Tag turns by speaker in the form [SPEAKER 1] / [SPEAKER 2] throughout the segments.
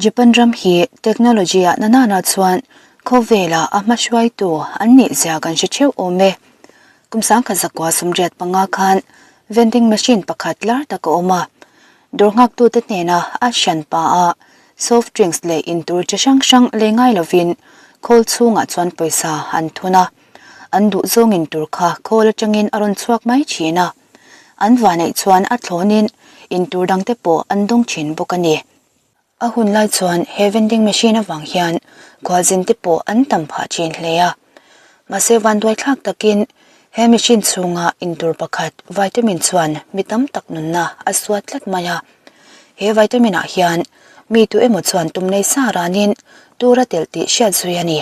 [SPEAKER 1] Japan ram hi technology ah na nana chuan khawvela a hmahruaitu an nih zia kan hre theuh awm e. Kum 1985 khan vending machine pakhat lar tak a awm a, dawr nghaktute hnena a hran pa a soft drinks leh intur chi hrang hrang lei ngai lovin khawl chhungah chuan pawisa an thun a, an duh zawng intur kha khawl atangin a rawn chhuak mai thin a, an vaneih chuan a thlawnin intur dangte pawh an dawng thin bawk a ni. A hun lai chuan he vending machine avang hian khualzin te pawh an tam phah thin hle a. Mahse vanduai thlak takin he machine chhunga intur pakhat vitamin chuan mi tam tak nunna a suat tlat mai a. He vitamin ah hian mi tu emaw chuan tum nei sa ranin tur a telh tih hriat zui a ni.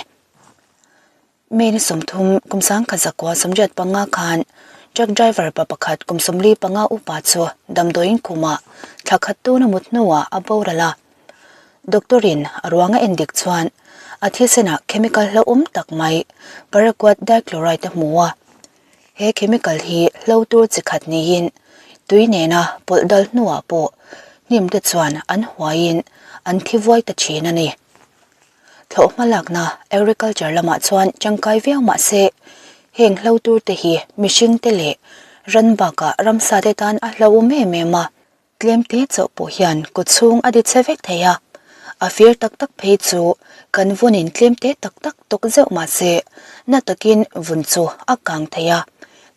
[SPEAKER 1] May ni 30 kum 1985 khan truck driver pa pakhat kum 45 upa chu damdawiin khumah thla khat tuna mut hnuah a boral a. Doctor in a ruang a endik chuan a thisenah chemical hlauhawm tak mai paraquat dichloride a hmu a. He chemical hi hlo tur chi khat niin tui nena pawlh dal hnuah pawh hnim te chuan an huaiin an thi vuai ta thin a ni. Thlawh hmalakna agriculture lamah chuan tangkai viau mah se, heng hlo tur te hi mihring te leh ran bakah ramsa te tan a hlauhawm em em a, tlem te chauh pawh hian kut chhung a di che vek thei a, a fir tak tak phei chu kan vunin tlem te tak tak tawk zeuh mah se, na takin vun chu a kang thei a,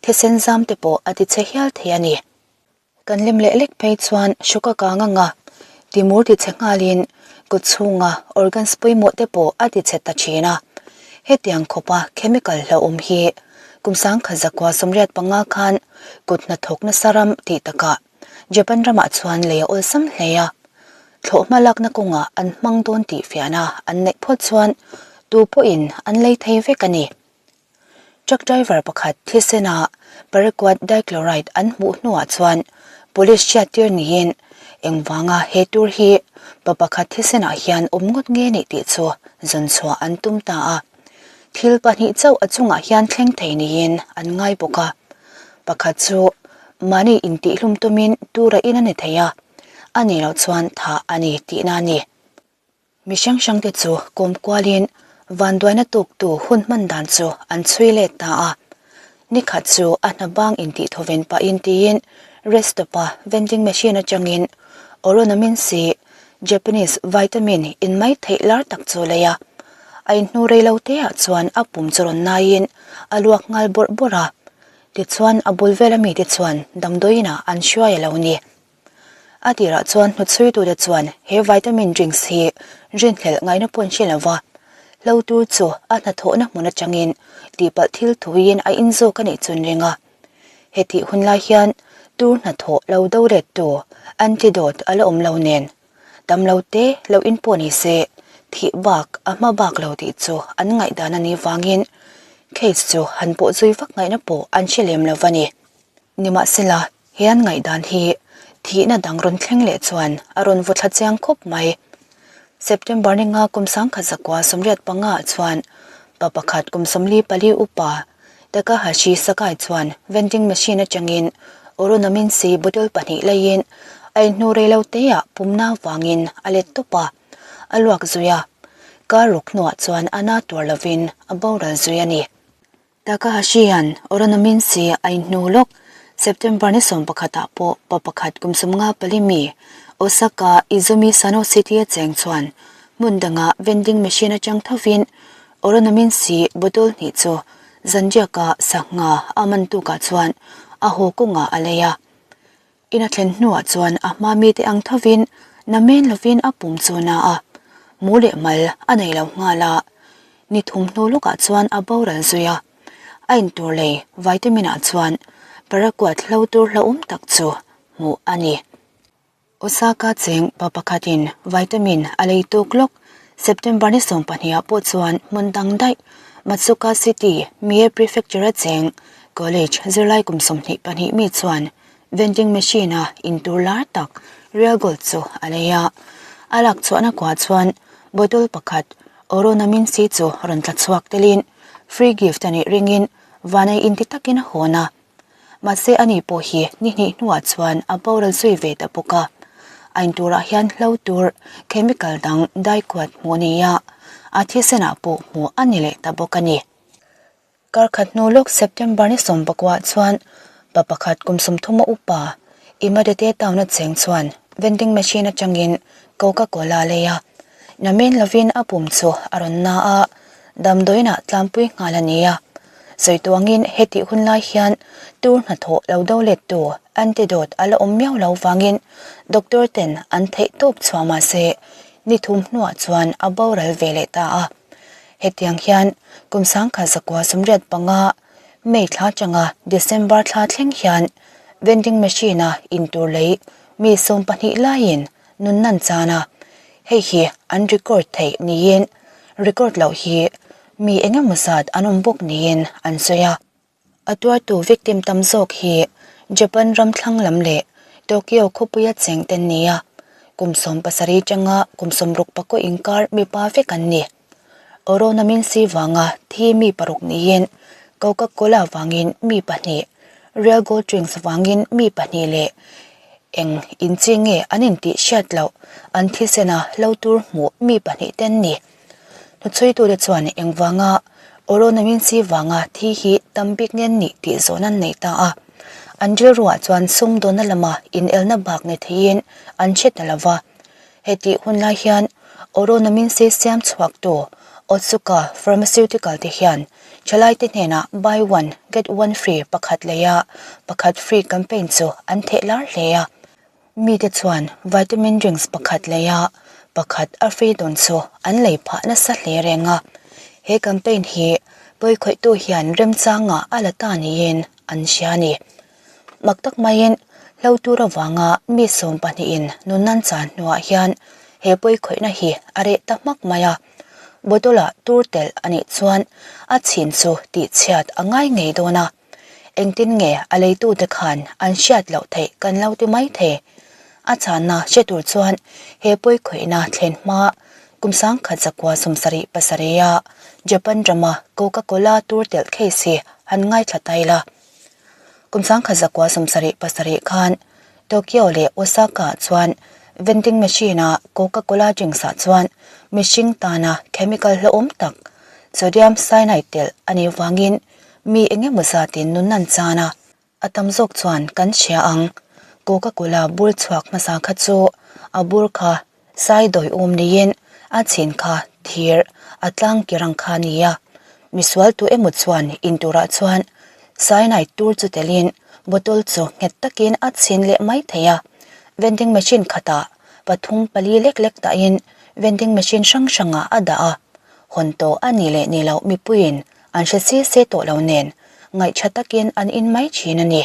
[SPEAKER 1] thisen zam te pawh a ti che hial thei a ni. Kan lem leh lek phei chuan hruka kang anga timur ti chhe nghalin kut chhunga organs pawimawh te pawh a ti chhe ta thin a. Hetiang khawpa chemical hlauhawm hi kum 1985 khan kut hnathawk nasa ram tih takah Japan ramah chuan lei a awlsam hle a. Thlawhhma lakna kawngah an hmang dawn tih fiahna an neih phawt chuan tu pawhin an lei thei vek a ni. Truck driver pakhat thisena paraquat dichloride an hmuh hnuah chuan police hriattir niin engvanga he tur hi pa pakhat thisenah hian awm ngawt nge nih tih chu zawn chhuah an tum ta a. Thil pahnih chauh a chungah hian thleng thei niin an ngai bawk a. Pakhat chu mahni intihlum tumin tura in a ni thei a, a nih loh chuan thah a ni tihna a ni. Mi hrang hrangte chu kawm kualin vanduaina tuktu hun hman dan chu an chhui let ta a. Nikhat chu a hna bang intih thawven pahin tiin rest stop-a vending machine atangin Oronamin C, Japanese vitamin in mai theih lar tak chu lei a. A inhnu rei lo teah chuan a pum chu rawn naiin a luak nghal bawrh bawrh a. Tichuan a bul vela mite chuan damdawiinah an hruai a lo ni. A tirah chuan hnawtchhuitute chuan he vitamin drinks hi rinhlelh ngaihna pawn hre lova, hlo tur chu a hnathawhna hmun atangin tihpalh thil thuiin a in zawk a nih chun ring a. Hetih hun lai hian tur hnathawh lo do lettu antidote a la awm lo nen, tam lo te lo in pawh ni se thih bak a hma bak lo tih chu an ngaihdan a nih vangin case chu han pawh zui vak ngaihna pawh an hre lem lo va ni. Nimahsela, He an ngaihdan hi thihna dang rawn thleng leh chuan a rawn vaw thla chiang khawp mai. September ni nga kum 1985 ah chuan pa pakhat kum 44 upa Takahashi Sakai chuan vending machine atangin Oronamin C bottle pahnih laiin a inhnu rei lo teah pumna vangin a let tawp a, a luak zui a. Kar ruk hnuah chuan a na tuar lovin a boral zui a ni. Takahashi-a'n Oronamin C a inhnu lawk September ni 11 ah pawh pa pakhat kum 54 mi Osaka Izumi Sano City a cheng chuan hmun danga vending machine atang thovin Oronamin C bottle hnih chu zanriaka sangha a man tukah chuan a haw kawngah a lei a. In a thlen hnuah chuan a hma mite ang thovin namen lovin a pum chu na a, mu leh mal a nei lo nghal a. Ni thum hnu lawkah chuan a boral zui a, a intur lei vitamin ah chuan paraquat hlo tur hlauhawm tak chu hmuh a ni. Osaka cheng pa pakhatin vitamin a lei tuk lawk September ni 12 ah pawh chuan hmun dang daih Matsuka City, Mie Prefecture a cheng college zirlai kum 22 mi chuan Vending machine a intur lar tak Real Gold chu a lei a, a lak chhuahna kuah chuan bottle pakhat Oronamin C chu rawn tla chhuak telin free gift a nih ringin vanei inti takin a hawn a. Mahse ani pawh hi ni hnih hnuah chuan a boral zui ve ta bawk a. A inturah hian hlo tur chemical dang daikuat hmuh a ni a, a thisenah pawh hmuh a ni leh ta bawk a ni. Karkhat hnu lawk September ni sawmpakua chuan pa pakhat kum 30 a upa Imadete town a cheng chuan vending machine atangin Coca Cola a lei a, namen lovin a pum chu a rawn na a, damdawiinah tlampui nghal a ni a. Sawi tuangin hetih hun lai hian tur hnathawh lo do lettu antidote a la awm miau lo vangin doctor ten an theih tawp chhuah mahse ni thum hnuah chuan a boral ve leh ta a. Hetiang hian kum 1985 May thla atanga December thla thleng hian vending machine-a intur lei mi 12 laiin nun nan chan a, hei hi an record theih niin record loh hi mi eng emaw zat an awm bawk niin an sawi a. A tuartu victim tam zawk hi Japan ram thlang lam leh Tokyo khawpuia cheng te an ni a, kum 17 atanga kum 60 pakaw inkar mipa vek an ni. Oronamin si vanga thi mi paruk niin Coca-Cola vangin mi pahnih, Real Gold Drinks vangin mi pahnih leh eng inchi nge an intih hriat loh an thisena hlo tur hmuh mi pahnih te an ni. Hnuchhuitute chuan engvanga Oronamin si vanga thi hi tam bik nge an nih tih zawn an nei ta a. An rilruah chuan sumdawnna lama inelna bak ni theiin an hre ta lova. Hetih hun lai hian Oronamin si siam chhuaktu Otsuka Pharmaceutical te hian thalaite hnenah buy one get one free pakhat leia pakhat free campaign chu an theh lar hle a. Mite chuan vitamin drinks pakhat leia pakhat a free dawn chu an lei phah nasa hle reng a. He campaign hi pawikhawihtu hian remchangah a la ta niin an hria a ni. Mak tak maiin hlo tur avanga mi sawmpahnihin nun nan chan hnuah hian he pawikhawihna hi a reh ta hmak mai a. Bottle ah tur telh a nih chuan a chhin chu tihchhiat a ngai ngei dawn a. Engtin nge a leitute khan an hriat loh theih kan lo ti mai thei. A chhanna hre tur chuan he pawikhawihna thlen hma kum 1977 a Japan rama Coca-Cola tur telh case hi han ngaithla ta ila. Kum 1977 khan Tokyo leh Osaka ah chuan vending machine a Coca-Cola drinks ah chuan mihring tana chemical hlauhawm tak sodium cyanide telh a nih vangin mi eng emaw zatin nun an chan a. A tam zawk chuan kan hria ang. Coca-Cola bur chhuak hmasa kha chu a bur kha Sai dawi awm neiin a chhin kha thir a tlang ki rang kha a ni a. Misual tu emaw chuan in turah chuan cyanide tur chu telin bottle chu nghet takin a chhin leh mai thei a. Vending machine khatah pathum pali lek lek dahin vending machine hrang hrangah a dah a. Hawn tawh a nih leh nih loh mipuiin an hre si se tawh lo nen ngaihṭha takin an in mai ṭhin a ni.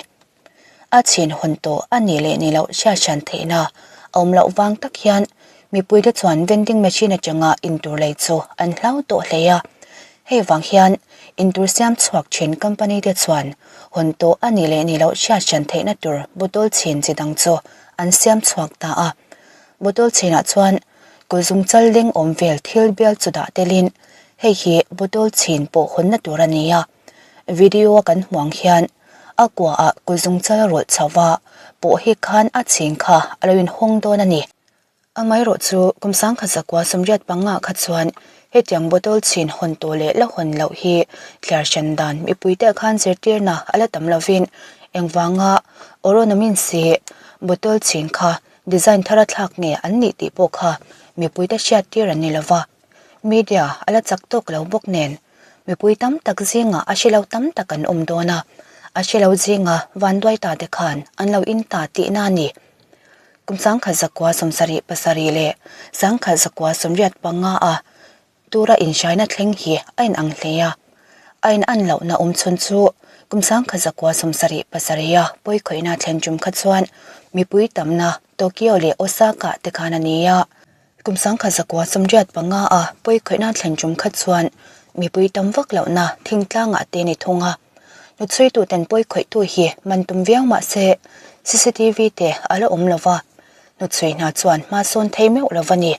[SPEAKER 1] A chhin hawn tawh a nih leh nih loh hriathran theihna a awm loh vang tak hian mipuite chuan vending machine atanga intur lei chu an hlau tawh hle a. Hei vang hian intur siam chhuak thin company te chuan hawn tawh a nih leh nih loh hriathran theihna tur bottle chhin chi dang chu an siam chhuak ta a. Bottle chhinah chuan kulzungchal leng awm vel thil bial chu dah telin hei hi bottle chhin pawh hawnna tur a ni a. Video a kan hmuh ang hian a kuaah kuzungchal rawlh chho va, pawh hi khan a chhing kha a lo inhawng dawn a ni. Amaherawh chu kum 1985 kha chuan hetiang bottle chhin hawn tawh leh la hawn loh hi thliar hran dan mipuite khan zirtirna a la tam lovin engvanga Oronamin si bottle chhin kha design thara thlak nge an nih tih pawh kha mipuite hriattir an ni lova, media a la chak tawk lo bawk nen. Mipui tam tak zingah a hrelo tam tak an awm dawn a, a hrelo zinga vanduai ta te khan an lo in ta tihna a ni. Kum 1977 leh 1985 a tura inhraina thleng hi a inang hle a, a inan lohna awm chhun chu kum 1977 a pawikhawihna thlen tum kha chuan mipui tamna Tokyo leh Osaka te khan a ni a. Kum 1985 a pawikhawihna thlen tum kha chuan mipui tam vak lohna thingtlangah te ni thung a. Hnuchhuituten pawikhawihtu hi man tum viau mah se CCTV te a la awm lova, hnuchhui hna chuan hma sawn thei meuh lo va ni.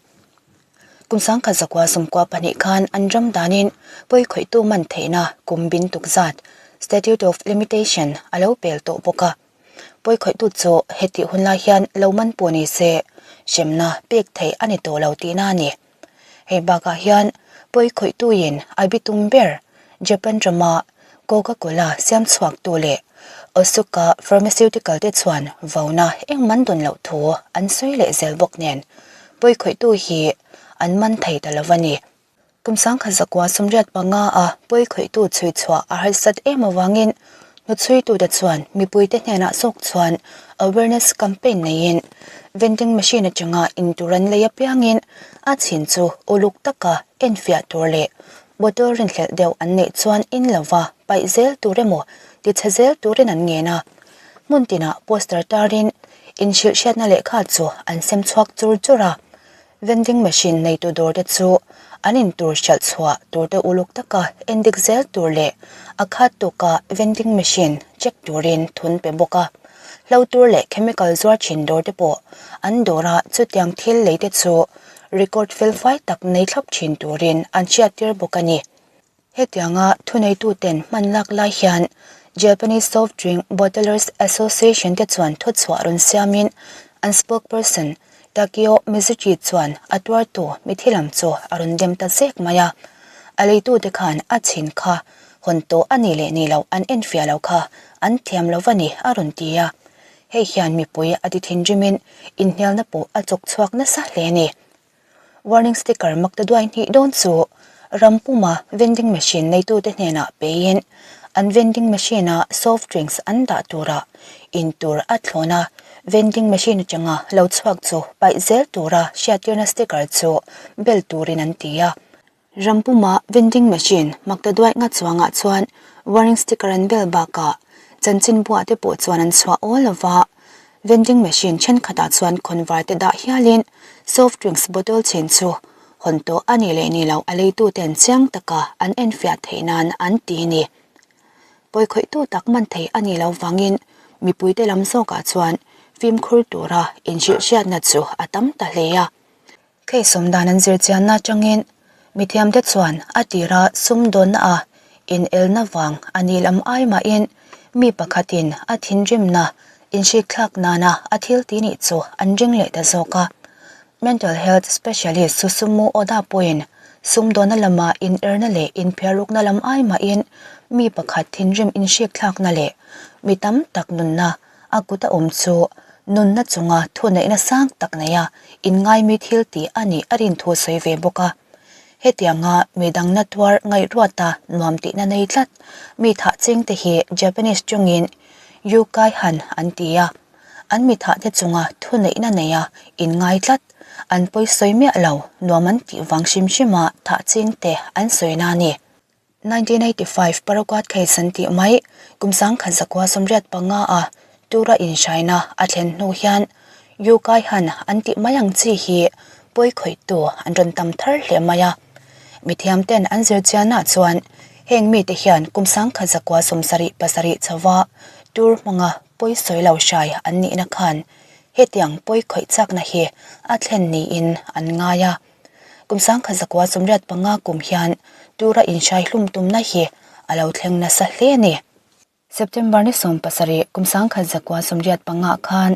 [SPEAKER 1] Kum 1992 khan an ram danin pawikhawihtu man theihna kum bin tuk zat, Statute of Limitation, a lo pel tawh bawk a. Pawikhawihtu chu hetih hun lai hian lo man pawh ni se, hremna pek theih a ni tawh lo tihna a ni. Hei bakah hian pawi khawihtuin a bitum ber Japan rama Coca-Cola siam chhuaktu leh Otsuka Pharmaceutical te chuan vauna engman dawn loh thu an sawi leh zel bawk nen pawi khawihtu hi an man thei ta lo a ni. Kum sangkhat zakua 85 a pawi khawihtu chhui chhuah a harsat em avangin hnuchhuitute chuan mipuite hnenah zawk chuan awareness campaign neiin vending machine atanga intur an lei apiangin a chhin chu uluk taka enfiah tur leh bottle rinhlelh deuh an neih chuan in lova paih zel tur emaw tichhe zel turin an ngen a. Hmun tinah poster tarin inhrilhhriatna lehkha chu an sem chhuak chur chur a. Vending machine neitu dawrte chu an intur hralh chhuah turte uluk taka endik zel tur leh a khat tawka vending machine check turin thun pe bawk a. Hlo tur leh chemical zuar thin dawrte pawh an dawra chutiang thil leite chu record felfai tak nei thlap thin turin an hriattir bawk a ni. Hetianga thuneituten hman lak lai hian Japanese Soft Drink Bottlers Association te chuan thuchhuah rawn siamin an spokesperson Takeo Mizuchi chuan a tuartu mithi lam chu a rawn dem ta zek mai a. A leitute khan a chhin kha hawn tawh a nih leh nih loh an enfiah lo kha an thiam lo va ni a rawn ti a. Hei hian mipui a ti thinrimin inhnialna pawh a chawk chhuak nasa hle a ni. Warning sticker mak ta duai hnih dawn chu ram puma vending machine neitute hnenah peiin an vending machine-a soft drinks an dah tura in tur a thlawn a, vending machine atanga lo chhuak chu paih zel tura hriattirna sticker chu bel turin an ti a. Ram puma vending machine makta duai nga chuangah chuan warning sticker an bel bakah chanchinbuah te pawh chuan an chhuah awl lova, vending machine thenkhatah chuan khawnvar te dah hialin soft drinks bottle chhin chu hawn tawh a nih leh nih loh a leituten chiang taka an enfiah theih nan an ti a ni. Pawikhawihtu tak man thei a nih loh vangin mipuite lam zawkah chuan fimkhur tura inhrilhhriatna chu a tam ta hle a. Case sawmdan an zir chianna atangin mithiamte chuan a tira sumdawnna a inelna vang a ni lam ai mahin mi pakhatin a thinrimna inhrikthlak nana a thil ti nih chu an ring leh ta zawk a. Mental health specialist Susumu Oda pawhin sumdawnna lama inerna leh inphiarrukna lam ai mahin mi pakhat thinrim inhrikthlakna leh mi tam tak nunna A kut a awm chu nunna chunga thuneihna sang tak neia inngaimi thil tih a nih a rin thu a sawi ve bawk a. Hetianga mi dangna tuar ngaihruata nuam tihna nei tlat mi thah chengte hi Japanese tawngin Yukaihan an ti a. An mi thahte chunga thuneihna neia inngai tlat an pawi sawi miah lo nuam an tih vang hrim hrima thah chengte an sawina a ni. 1985 Paraguat case an tih mai, kum 1985 a tura inhraina a thlen hnu hian Yu Kai Han an tih mai ang chi hi pawi khawihtu an rawn tam thar hle mai a. Mithiam ten an zir chianah chuan heng mite hian kum 1977 chhova tur hmanga pawi sawi lo hrai an nihna khan hetiang pawi khawih chakna hi a thlen niin an ngai a. Kum 1985 kum hian tura inhrai hlum tumna hi a lo thleng nasa hle a ni. September ni 17 kum 1985 khan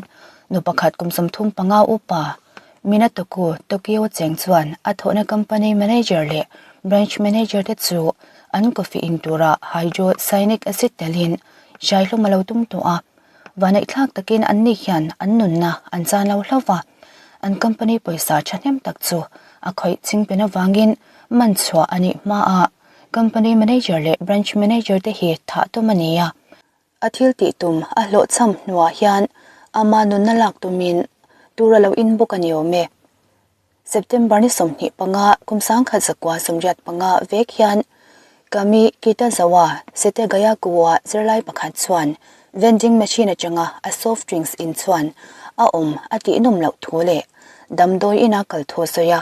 [SPEAKER 1] nu pakhat kum 35 upa Minatoku Tokyo cheng chuan a thawhna company manager leh branch manager te chu an coffee in tura hydrocyanic acid telin hrai hlum a lo tum tawh a. Vaneihthlak takin anni hian an nunna an chan lo hlauh va, an company pawisa thahnem tak chu a khawih chingpen avangin man chhuah a nih hmaah company manager leh branch manager te hi thah tum a ni a. A thil tih tum a hlawhchham hnuah hian ama nunna lak tumin tur a lo in bawk a ni awm e. September ni 25 kum 1985 vek hian Kami Kitazawa Setagaya-ku-a zirlai pakhat chuan vending machine atanga a soft drinks in chuan a awm a tihnawm loh thu leh damdawi ina kal thu a sawi a.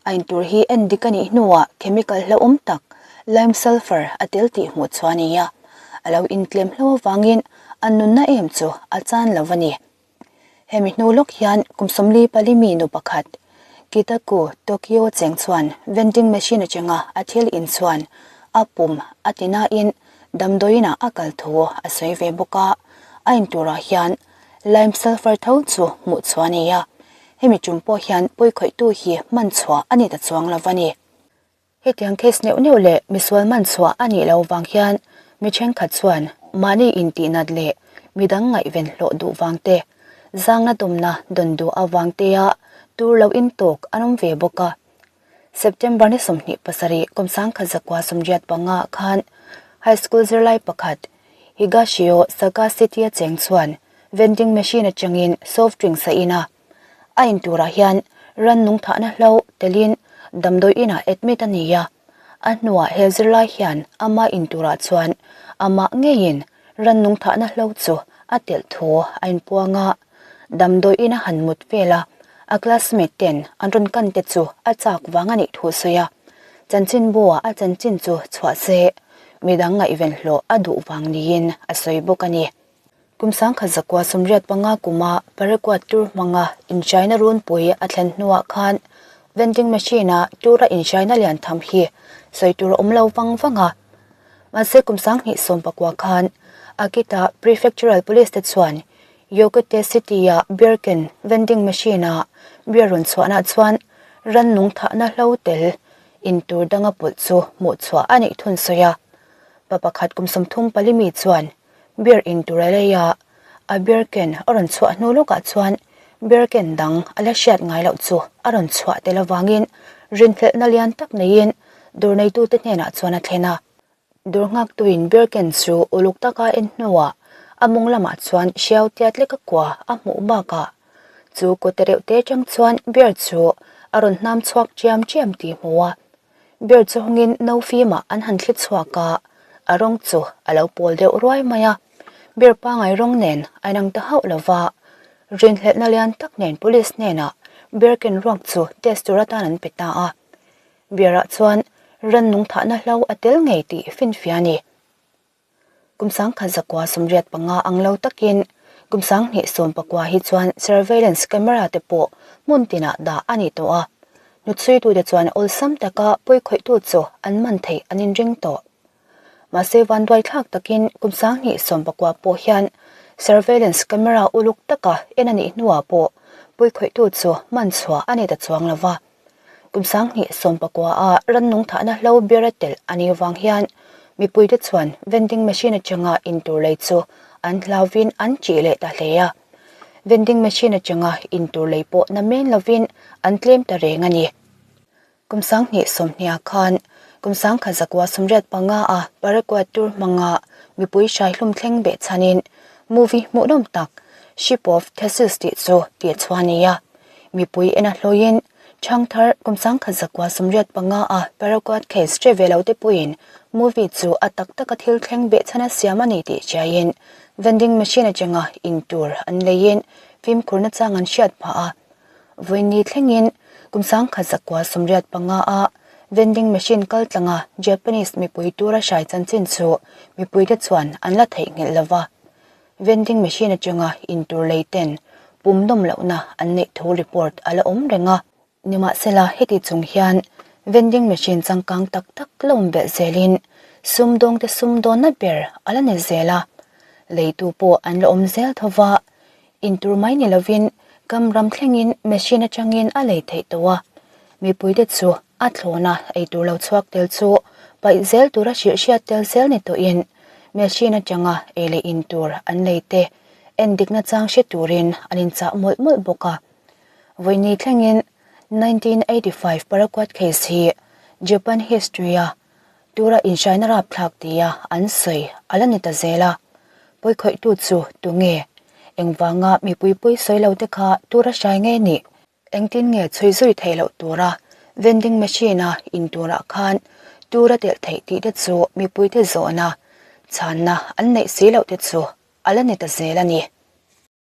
[SPEAKER 1] A intur hi en dik a nih hnuah chemical hlauhawm tak lime sulfur a tel tih hmuh chhuah a ni a. A lo intlem hlo avangin a nunna em chu a chan lo a ni. Hemi hnu lawk hian kum 44 mi nu pakhat Kitaku Tokyo cheng chuan vending machine atanga a thil in chuan a pum a ti nain damdawiin ah a kal thu a sawi ve bawk a, a in turah hian lime sulfur tho chu hmuh chhuah a ni a. Hemi tum pawh hian pawikhawihtu hi man chhuah a ni ta chuang lo a ni. Hetiang case neuh neuh leh misual man chhuah a nih loh vang hian mi thenkhat chuan mahni intihnat leh midang ngaihven hlawh duh vang te, zangna dawmna dawn duh avang tea tur lo intawk an awm ve bawk a. September ni 27 kum 1985 khan High School zirlai pakhat Higashio Saga City-a cheng chuan vending machine atangin soft drinks a in a. A in turah hian rannung thahna hlo telin damdawi inah admit a ni a. A hnuah he zirlai hian ama in turah chuan amah ngeiin rannung thahna hlo chu a telh thu a inpuang a. Damdawi ina han mut vel a, a classmate ten an rawn kan te chu a chak vang a nih thu sawi a. Chanchinbu-ah a chanchin chu chhuah se, midang ngaihven hlawh a duh vang niin a sawi bawk a ni. Kum 1985 kuma Paraguay tour hmanga inhraina runpui a thlen hnuah khan vending machine-a tour-a inhraina lian tham hi sawi tur a awm lo vang vang a. Mahse kum 2019 khan Akita Prefectural Police te chuan Yokote City-a beer can vending machine-a beer rawn chhuahna chuan rannung thahna hlo tel in tur danga pawlh chu hmuh chhuah a nih thun sawi a. Pa pakhat kum 34 mi chuan beer in tur a lei a, a beer can a rawn chhuah hnu lawkah chuan beer can dang a la hriat ngai loh chu a rawn chhuah tel avangin rinhlelhna lian tak neiin dawr neitute hnenah chuan a thlen a. Dawr nghaktuin beer can chu uluk taka en hnuah a mawng lamah chuan hriau tiat leka kua a hmuh bakah chu kawte reuh te atang chuan beer chu a rawn hnam chhuak chiam chiam tih hmu a. Beer chu hawngin no fimah an han thli chhuak a, a rawng chu a lo pawl deuh ruai mai a. Beer pangai rawng nen a inang ta hauh lo va, rinhlelhna lian tak nen police hnenah beer ken ruak chu test tur atan an pe ta a. Beer ah chuan rannung thahna hlo a tel ngei tih finfiah a ni. Kum 1985 ang lo takin kum 2019 hi chuan surveillance camera te pawh hmun tinah dah a ni tawh a, hnuchhuitute chuan awlsam taka pawikhawihtu chu an man theih an inring tawh. Mahse vanduaithlak takin kum 2019 pawh hian surveillance camera uluk taka en a nih hnuah pawh pawikhawihtu chu man chhuah a ni ta chuang lo va. Kum 2019 a rannung thahna hlo ber a telh a nih vang hian mipuite chuan vending machine atanga intur lei chu an hlauvin an chih leh ta hle a. Vending machine atanga intur lei pawh na men lovin an tlem ta reng a ni. Kum 2020 khan kum 1985 a Paraguay tour hmanga mipui hraihlum thleng beh chhanin movie hmuhnawm tak Ship of Theseus tih chu tihchhuah a ni a. Mipui en a hlawiin Chhangthar kum 1985 a Paraguay case hre ve lo te pawhin movie chu a tak taka thil thleng behchhan a siam a ni tih hriaiin vending machine atanga in tur an leiin fimkhur nachang an hriat phah a. Vawiinni thlengin kum 1985 a vending machine kal tlanga Japanese mipui tura hrai chanchin chu mipuite chuan an la theihnghilh lo va. Vending machine atanga in tur lei ten pum nawm lohna an neih thu report a la awm reng a. Nimahsela heti chung hian vending machine changkang tak tak la awm belh zelin sumdawngte sumdawnna ber a la ni zel a, leitu pawh an la awm zel tho va, in tur mai ni lovin kam ram thlengin machine atangin a lei theih tawh a, mipuite chu A thlawna ei tur lo chhuak tel chu paih zel tura hrilh hriat tel zel ni tawhin machine atanga ei leh in tur an lei te endikna chang hre turin an inchah mawlh mawlh bawk a. Vawiini thlengin 1985 Paraquat case hi Japan history-a tura inhraina rapthlak tia an sawi a la ni ta zel a. Pawikhawihtu chu tunge? Engvanga mipui pawi sawi lo te kha tura hrai nge nih? Engtin nge chhui zui theih loh tura vending machine-a in turah khan tur a telh theih tih te chu mipuite zawhna chhanna an neih si loh te chu a la ni ta zel a ni.